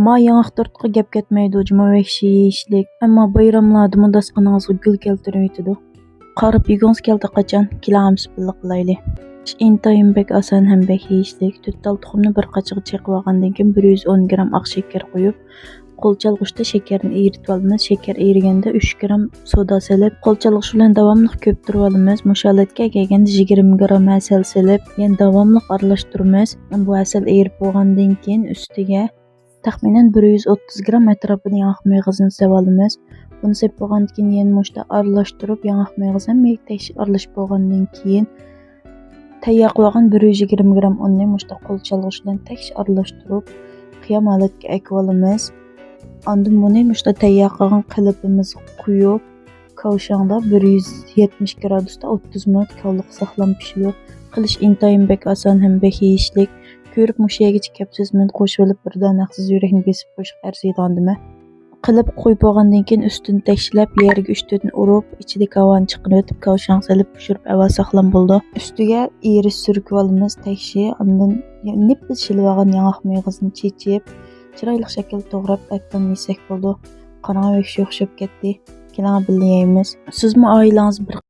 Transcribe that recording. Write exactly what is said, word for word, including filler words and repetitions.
ما ياڭاق تۇرتقا گەپ كەتمەيدۇ، جۇما ۋەھشىي يېيىشلىك. ئەمما بايراملاردىمۇ داسقىنىڭىزغا گۈل كەلتۈرۈۋېتىدۇ. قاراپ يېگۈڭىز كەلدى قاچان، كېلىڭ ھەممىسى بىللە قىلايلى. ئىش ئىنتايىن بەك ئاسان ھەم بەك يېيىشلىك. تۆت تال تۇخۇمنى بىر قاچىغا چېقىۋالغاندىن كېيىن، بىر يۈز ئون گرام ئاق شېكەر قويۇپ، قول چالغۇچتا شېكەرنى ئېرىتىۋالىمىز. شېكەر ئېرىگەندە، ئۈچ گرام سودا سېلىپ، قول چالغۇچ بىلەن داۋاملىق كۆپتۈرۈۋالىمىز. مۇشۇ ھالەتكە كەلگەندە، يىگىرمە گرام ھەسەل سېلىپ، يەنە داۋاملىق ئارىلاشتۇرىمىز. بۇ ھەسەل ئېرىپ بولغاندىن كېيىن، ئۈستىگە تەخمىنەن بىر يۈز ئوتتۇز گرام ئەتراپىدا ياڭاق مېغىزىنى سېلىۋالىمىز. بۇنى سېلىپ بولغاندىن كېيىن، يەنە مۇشۇنداق ئارىلاشتۇرۇپ، ياڭاق مېغىز ھەممىگە تەكشى ئارىلىشىپ بولغاندىن كېيىن، تەييار قىلىۋالغان بىر يۈز يىگىرمە گرام ئۇننى مۇشۇنداق قول چالغۇچ بىلەن تەكشى ئارىلاشتۇرۇپ، قىيام ھالەتكە ئەكىۋالىمىز. ئاندىن بۇنى مۇشۇنداق تەييار قىلغان قېلىپىمىزغا قۇيۇپ، كاۋشاڭدا بىر يۈز يەتمىش گرادۇستا ئوتتۇز مىنۇت كاۋلۇققا ساقلاپ پىشىدۇ. قىلىش ئىنتايىن بەك ئاسان ھەم بەك يېيىشلىك. كۆرۈپ مۇشۇ يەرگىچە كەپسىز، مېنى قوشۇۋېلىپ بىر دانە ھەقسىز يۈرەكنى بېسىپ قويۇشقا ئەرزىيدىغاندىمەن. قىلىپ قويۇپ بولغاندىن كېيىن، ئۈستىنى تەكشىلەپ، يەرگە ئۈچ تۆتنى ئۇرۇپ، ئىچىدىكى ھاۋانى چىقىرىۋېتىپ، كاۋشاڭ سېلىپ پىشۇرۇپ ئەۋەل ساقلام بولىدۇ. ئۈستىگە ئېرىش سۈركىۋالىمىز، تەكشى، ئاندىن نېپىز شىلىۋالغان ياڭاق مېغىزىنى چېچىپ، چىرايلىق شەكىلدە توغراپ ئەپتان يېسەك بولىدۇ. قاراڭ، ۋەھشىي ئوخشاپ كەتتى. كېلىڭ، بىللە يەيمىز. سىزمۇ ئائىلىڭىز بىر